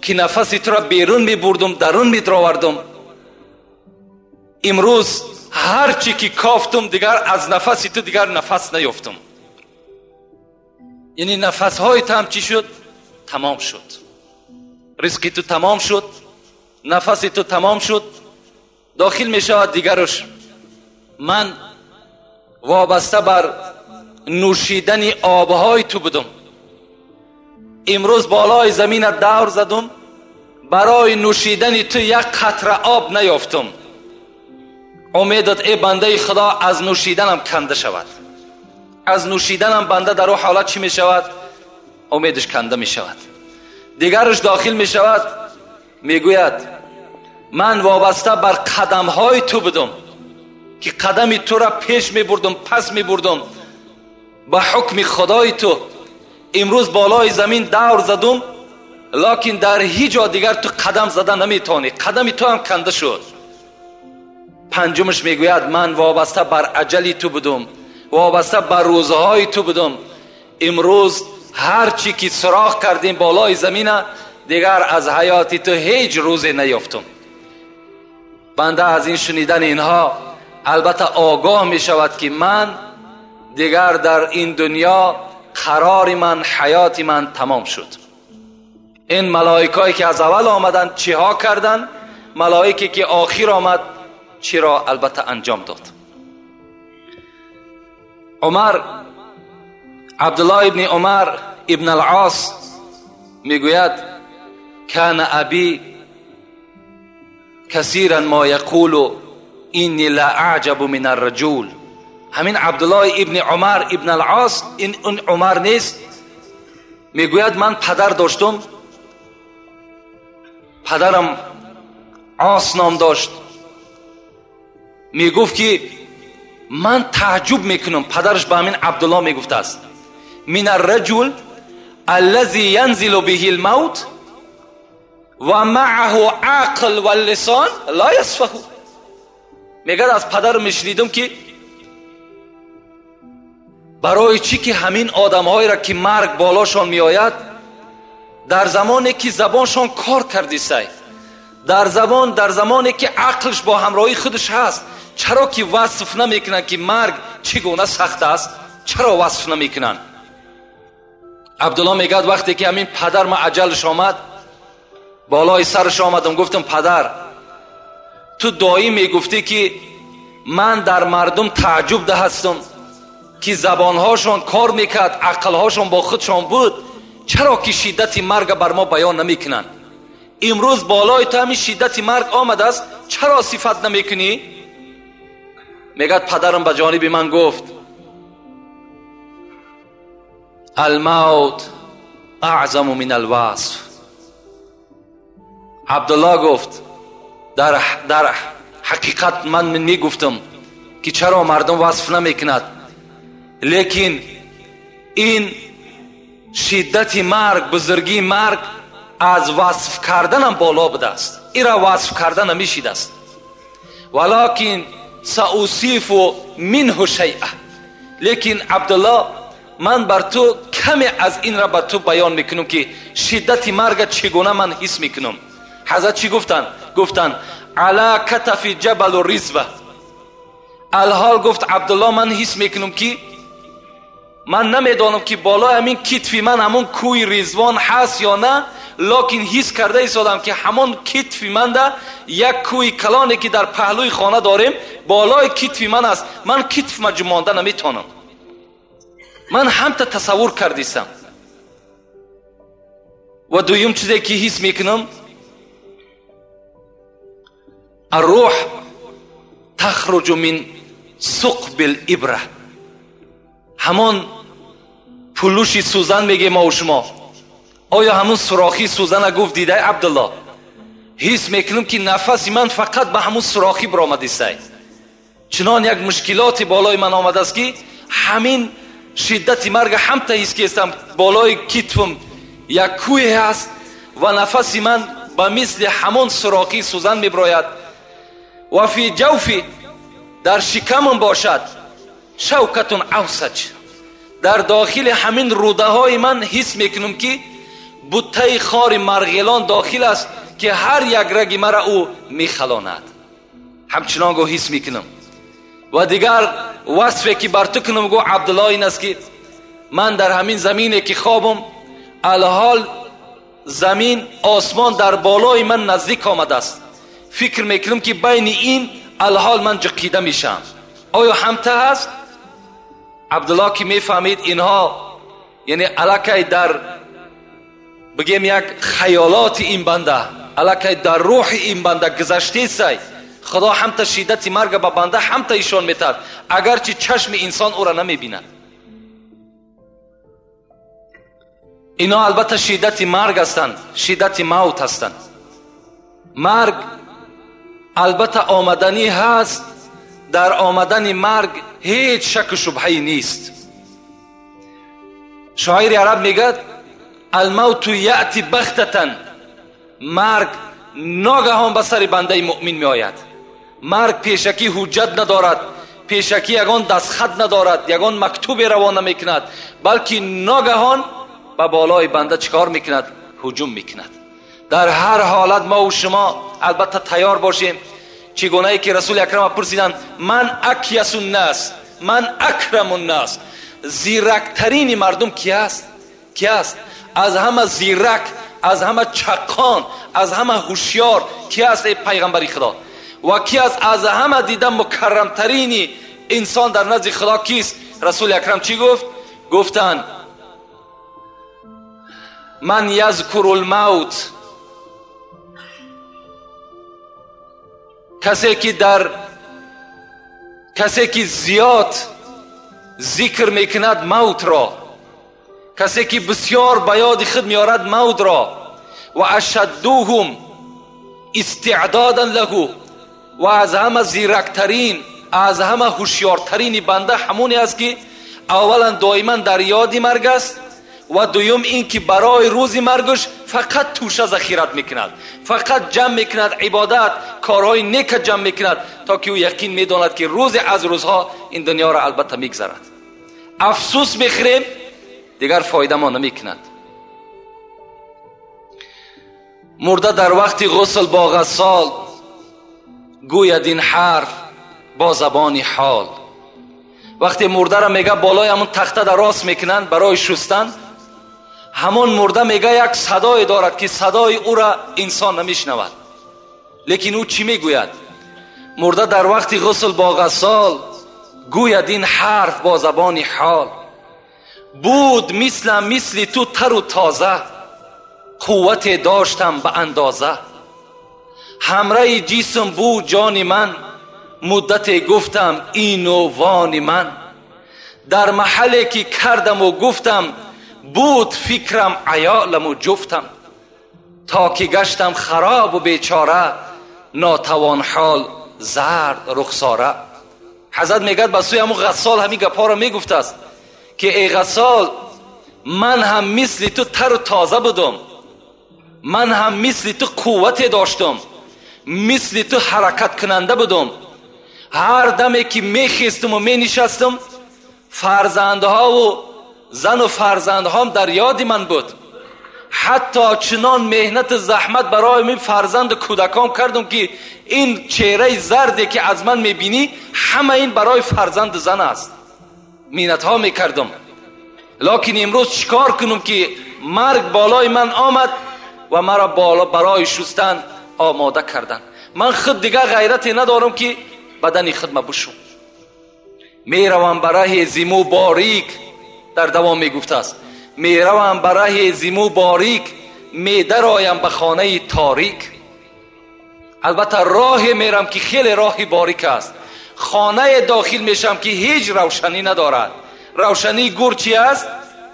ки нафаси туро берун мебурдум, дарун медаровардум. Имрӯз ҳар чӣ ки кофтум, дигар аз нафаси ту дигар нафас наёфтум. Яъне нафасҳои ту ҳам чӣ шуд? Тамом шуд. Ризқи ту тамом шуд, нафаси ту тамом шуд. Дохил мешавад дигараш: ман вобаста бар нӯшидани обҳои ту будум, имрӯз болои замина давр задум, барои нӯшидани ту як қатра об наёфтум. Умедат, эй бандаи Худо, аз нӯшиданам канда шавад. Аз нӯшиданам банда дар ӯ ҳолат чӣ мешавад? Умедаш канда мешавад. Дигараш дохил мешавад, мегӯяд: ман вобаста бар қадамҳои ту будум, ки қадами тура пеш мебурдум, пас мебурдум, ба ҳукми Худои ту. Имрӯз болои замин давр задум, лекин дар ҳеҷ ҷо дигар ту қадам зада наметавонӣ, қадами ту ҳам канда шуд. Панҷумаш мегӯяд: ман вобаста бар аҷали ту будум, вобаста бар рӯзҳои ту будум. Имрӯз ҳар чӣ ки суроғ кардем болои замина, дигар аз ҳаёти ту ҳеҷ рӯзе наёфтум. Банда аз ин шунидани инҳо албатта огоҳ мешавад, ки ман дигар дар ин дунё қарори ман, ҳаёти ман тамом шуд. Ин малоикое ки аз аввал омаданд чиҳо карданд, малоике ки охир омад чиро албатта анҷом дод. Умар, Абдуллоҳ ибни Умар ибн ал-Ос мегӯяд: кана аби касиран ма яқулу инни ла аъҷабу мин арраҷул. Ҳамин Абдуллоҳ ибни Умар ибн ал-Ос, ин Умар нест, мегӯяд: ман падар доштум, падарам Ос ном дошт. Мегуфт ки ман тааҷҷуб мекунам. Падараш ба ҳамин Абдуллоҳ мегуфтааст: мин арраҷул аллази янзилу биҳи лмавт ва маъаҳу ақл ва лисон ла ясфаҳу. Мегӯяд аз падарам мешунидам ки барои чӣ ки ҳамин одамҳоеро ки марг болошон меояд, дар замоне ки забоншон кор кардисай, дар замоне ки ақлш бо ҳамроҳии худаш ҳаст, чаро ки васф намекунанд ки марг чӣ гуна сахт аст? Чаро васф намекунанд? Абдулло мегӯяд вақте ки ҳамин падар ма аҷалш омад, болои сараш омадам, гуфтам: падар, ту доим мегуфтӣ ки ман дар мардум тааҷҷуб ҳастам ки забонҳошон кор мекард, ақлҳошон бо худшон буд, чаро ки шиддати марга бар мо баён намекунанд? Имрӯз болои ту ҳамин шиддати марг омадааст, чаро сифат намекунӣ? Мегӯяд падарам ба ҷониби ман гуфт: алмавт аъзаму мин алвасф. Абдулло гуфт: дар ҳақиқат ман мегуфтам ки чаро мардум васф намекунад, лекин ин шиддати марг, бузургии марг аз васф карданам боло будааст, инро васф кардан намешидааст. Валакин саусифу минҳу шайъа, лекин Абдулло, ман бар ту каме аз ин ра ба ту баён мекунам ки шиддати марга чӣ гуна ман ҳис мекунам. Ҳазрат чӣ гуфтанд? Гуфтанд ала катафи ҷабалу ризва. Алҳол гуфт Абдулло, ман ҳис мекунам ки ман намедонам ки болои ҳамин китфи ман ҳамон кӯи Ризвон ҳаст ё на, локин ҳис карда истодам ки ҳамон китфи манда як кӯи калоне ки дар паҳлӯи хона дорем болои китфи ман аст. Ман китфма ҷумонда наметонам. Ман ҳамта тасаввур кардистам. Ва дуюм чизе ки ҳис мекунам, аррӯҳ тахруҷу мин суқби либра. Ҳамон пулуши сӯзан мегем мо шумо. Оё ҳамон сурохи сӯзана гуфт дидай Абдулло? Ҳис мекунам ки нафаси ман фақат ба ҳамон сурохӣ баромадистай. Чунон як мушкилоти болои ман омадааст ки ҳамин шиддати марга ҳамта ҳис кестам. Болои китфам як кӯе ҳаст ва нафаси ман ба мисли ҳамон сурохи сӯзан мебирояд. Ва фи ҷавфи, дар шикамам бошад, шавкатун авсаҷ. Дар дохили ҳамин рӯдаҳои ман ҳис мекунам ки буттаи хори марғилон дохил аст ки ҳар як раги мара ӯ мехалонад. Ҳамчунон гӯ ҳис мекунам. Ва дигар васфе ки бар ту кунам, гӯ Абдулло, ин аст ки ман дар ҳамин замине ки хобам, алҳол замин осмон дар болои ман наздик омадааст. Фикр мекунам ки байни ин алҳол ман ҷиқида мешавам. Оё ҳамта ҳаст? Абдулло ки мефаҳмид инҳо яъне аллакай дар бигем як хаёлоти ин банда, аллакай дар рӯҳи ин банда гузаштесай. Худо ҳамта шиддати марга ба банда ҳамта ишон метад, агарчи чашми инсон ӯра намебинад. Ино албатта шиддати марг ҳастанд, шиддати мавт ҳастанд. Марг албатта омаданӣ ҳаст. Дар омадани марг ҳеҷ шаку шубҳае нест. Шоири араб мегӯяд алмавту яъти бахтатан. Марг ногаҳон ба сари бандаи муъмин меояд. Марг пешакӣ ҳуҷҷат надорад, пешакӣ ягон дастхат надорад, ягон мактубе равон намекунад, балки ногаҳон ба болои банда чӣ кор мекунад? Ҳуҷум мекунад. Дар ҳар ҳолат мо шумо албатта тайёр бошем. Чӣ гунае ки Расули Акрам пурсиданд ман акясу ннас, ман акраму ннас, зирактарини мардум ки аст? Ки аст? Аз ҳама зирак, аз ҳама чаққон, аз ҳама ҳушёр ки аст, эй пайғамбари Худо? Ва ки аст аз ҳама дида мукаррамтарини инсон дар назди Худо кист? Расули Акрам чӣ гуфт? Гуфтанд ман язкуру лмавт, касе ки дар касе ки зиёд зикр мекунад мавтро, касе ки бисёр ба ёди худ меорад мавтро, ва ашаддуҳум истеъдодан лаҳу, ва аз ҳама зирактарин, аз ҳама ҳушёртарини банда ҳамоне аст ки аввалан доиман дар ёди марг аст, ва дуюм ин ки барои рӯзи маргаш фақат тӯша захират мекунад, фақат ҷамъ мекунад ибодат, корҳои нека ҷамъ мекунад, то ки ӯ яқин медонад ки рӯзе аз рӯзҳо ин дунёро албатта мегзарад. Афсӯс мехӯрем, дигар фоида мо намекунад. Мурда дар вақти ғусл бо ғассол гӯяд ин ҳарф бо забони ҳол. Вақте мурдаро мега болои ҳамон тахта дар рост мекунанд барои шустан, ҳамон мурда мега як садое дорад ки садои ӯра инсон намешнавад. Лекин ӯ чӣ мегӯяд? Мурда дар вақти ғусл бо ғассол гӯяд ин ҳарф бо забони ҳол. Буд мислам мисли ту тару тоза, қуввате доштам ба андоза. Ҳамраи ҷисм буд ҷони ман, муддате гуфтам ину вони ман. Дар маҳалле ки кардаму гуфтам, буд фикрам аёламу ҷуфтам. То ки гаштам харобу бечора, нотавон ҳол зард рухсора. Ҳазрат мегӯяд ба сӯи ҳамун ғассол ҳамин гапҳоро мегуфтааст ки эй ғассол, ман ҳам мисли ту тару тоза будум, ман ҳам мисли ту қуввате доштум, мисли ту ҳаракаткунанда будум. Ҳар даме ки мехестуму менишастум, фарзандҳову зану фарзандҳом дар ёди ман буд. Ҳатто чунон меҳнату заҳмат барои мин фарзанду кӯдакон кардам, ки ин чеҳраи зарде ки аз ман мебинӣ, ҳама ин барои фарзанду зан аст. Миннатҳо мекардам. Лекин имрӯз чикор кунам ки марг болои ман омад ва маро барои шустан омода карданд. Ман худ дигар ғайрате надорам ки бадани худма бушум. Меравам ба раҳи зиму борик, дар давом мегуфтааст, меравам ба раҳи зиму борик, медароям ба хонаи торик. Албатта роҳе мерам ки хеле роҳи борик аст. Хонае дохил мешам ки ҳеҷ равшанӣ надорад. Равшании гур чи аст?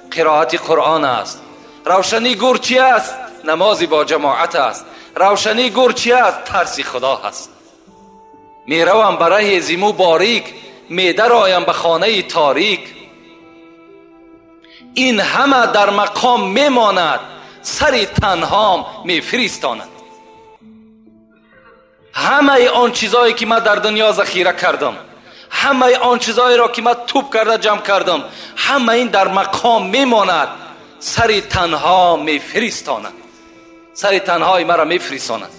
Қироати Қуръон аст. Равшании гур чи аст? Намози бо ҷамоат аст. Равшании гур чи аст? Тарси Худо ҳаст. Меравам ба раҳи зиму борик, медароям ба хонаи торик. Ин ҳама дар мақом мемонад, сари танҳом мефиристонад. Ҳамаи он чизое ки ман дар дунё захира кардам, ҳамаи он чизоеро ки ман тӯб карда ҷамъ кардам, ҳама ин дар мақом мемонад, сари танҳо мефиристонад. Сари танҳои маро мефиристонад.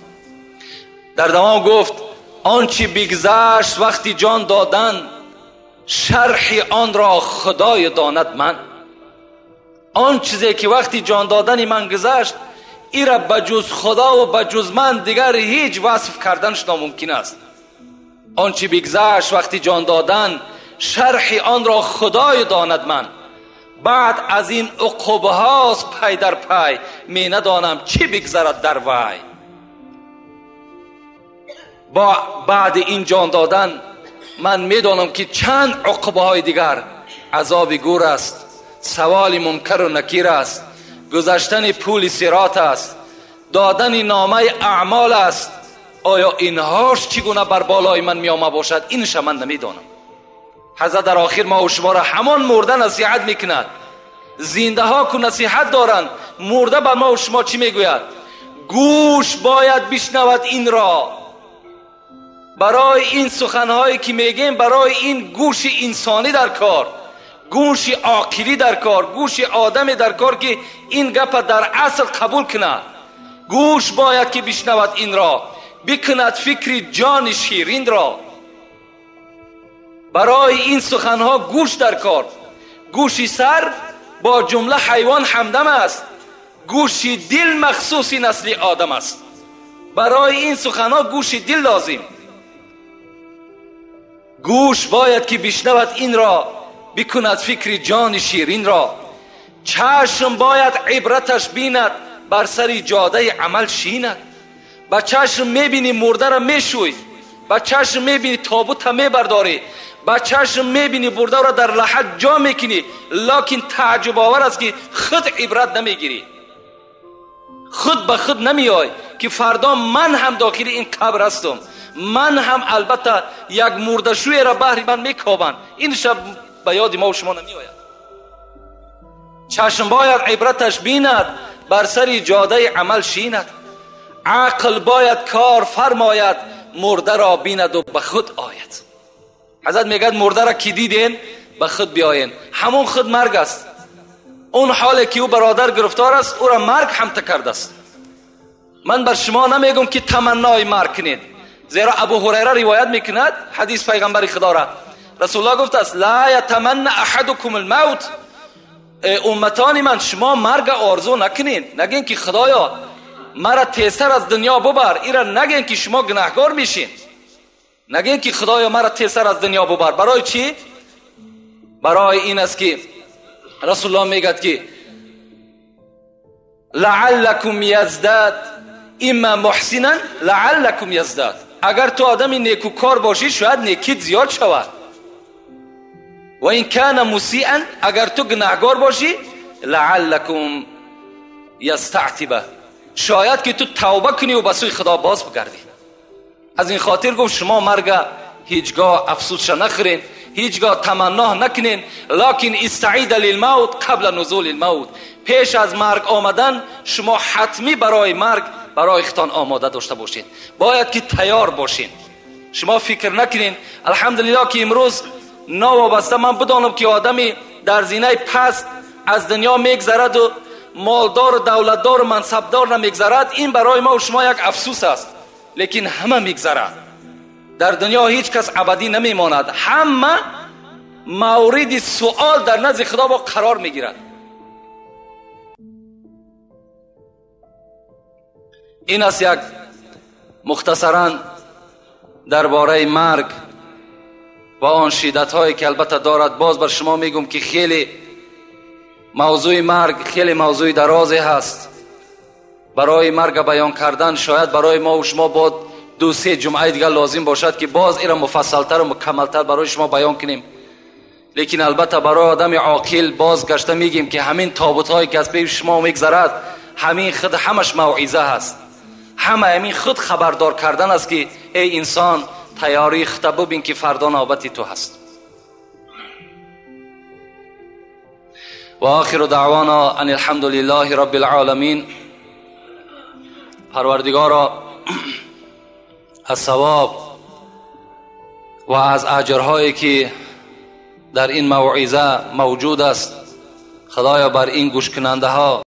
Дар давом гуфт: он чи бигзашт вақти ҷон додан, шарҳи онро Худоё донад ман. Он чизе ки вақти ҷон додани ман гузашт, ира ба ҷуз Худо ва ба ҷуз ман дигар ҳеҷ васф карданаш номумкин аст. Он чи бигзашт вақти ҷон додан, шарҳи онро Худоё донад ман. Баъд аз ин уқубҳост пай дар пай, менадонам чӣ бигзарад дар вай. Бо баъди ин ҷон додан ман медонам ки чанд уқубҳои дигар азоби гур аст, саволи мункару накир аст, гузаштани пули сирот аст, додани номаи аъмол аст. Оё инҳош чӣ гуна бар болои ман меома бошад, инша ман намедонам. Ҳазрат дар охир ма шуморо ҳамон мурда насиҳат мекунад. Зиндаҳо ку насиҳат доранд, мурда ба ма шумо чӣ мегӯяд? Гӯш бояд бишнавад инро. Барои ин суханҳое ки мегӯем, барои ин гӯши инсонӣ дар кор, гӯши оқилӣ дар кор, гӯши одаме дар кор ки ин гапа дар асл қабул кунад. Гӯш бояд ки бишнавад инро, бикунад фикри ҷони ширинро. Барои ин суханҳо гӯш дар кор. Гӯши сар бо ҷумла ҳайвон ҳамдам аст, гӯши дил махсуси насли одам аст. Барои ин суханҳо гӯши дил лозим. Гӯш бояд ки бишнавад инро, бикунад фикри ҷони ширинро. Чашм бояд ибраташ бинад, бар сари ҷодаи амал шинад. Ба чашм мебинӣ мурдаро мешӯй, ба чашм мебинӣ тобута мебардорӣ, ба чашм мебинӣ бурдаро дар лаҳат ҷо мекунӣ, лекин тааҷҷубовар аст ки худ ибрат намегирӣ. Худ ба худ намеой ки фардо ман ҳам дохили ин қабр ҳастам, ман ҳам албатта як мурдашӯеро баҳри ман мекобанд. Ин шаб ба ёди мо шумо намеояд. Чашм бояд ибраташ бинад, бар сари ҷодаи амал шинад. Ақл бояд кор фармояд, мурдаро бинаду ба худ ояд. Ҳазрат мегӯяд мурдаро ки диден, ба худ биёен. Ҳамон худ марг аст. Он ҳоле ки ӯ бародар гирифтор аст, ӯро марг ҳамта кардааст. Ман бар шумо намегӯм ки таманнои марг кунед, зеро Абу Ҳурайра ривоят мекунад ҳадис пайғамбари Худоро. Расулуллоҳ гуфтааст: ла ятаманна аҳадукум алмавт. Умматони ман, шумо марга орзу накунед, нагӯед ки Худоё мара тезтар аз дунё бубар. Ира нагӯед ки шумо гунаҳкор мешин, нагӯед ки Худоё мара тезтар аз дунё бубар. Барои чӣ? Барои ин аст ки Расулуллоҳ мегӯяд ки лааллакум яздад имма муҳсинан лааллакум яздад. Агар ту одами некукор бошӣ, шояд некит зиёд шавад. Ва ин кана мусиан, агар ту гунаҳгор бошӣ, лааллакум ястаътиба, шояд ки ту тавба кунӣ ва ба сӯи Худо боз бигардӣ. Аз ин хотир гуфт шумо марга ҳеҷгоҳ афсусша нахӯрен, ҳеҷгоҳ таманно накунен, лекин истаида лилмавт қабла нузули лмавт. Пеш аз марг омадан шумо ҳатмӣ барои марг барои худтон омода дошта бошед. Бояд ки тайёр бошед. Шумо фикр накунед. Алҳамдулиллоҳ ки имрӯз новобаста ман бидонам ки одами дар зинаи паст از دنیا میگذرد و مالدار و دولتدار و منصبدار نمیگذرد، این برای ما و شما یک افسوس است. لیکن همه میگذرد. در دنیا هیچ کس ابدی نمیماند. همه مورد سوال در نزد خدا با قرار میگیرد. این است یک مختصرا درباره مرگ و آن شدت هایی که البته دارد. باز بر شما میگم که خیلی موضوع مرگ خیلی موضوع درازی هست. برای مرگ بیان کردن شاید برای ما و شما با 2-3 جمعه دیگر لازم باشد که باز ایرا مفصلتر و مکملتر برای شما بیان کنیم. لیکن البته برای آدم عاقل باز گشته میگیم که همین تابوت هایی که از پیش شما میگذرد، همین خود همش موعظه هست. همه همین خود خبردار کردن است که ای انسان تیاری خود ببین که فردا نوبت تو هست. و آخر دعوانا ان الحمد لله رب العالمین. پروردگارا از ثواب و از اجرهایی که در این موعظه موجود است، خدایا بر این گوش کننده ها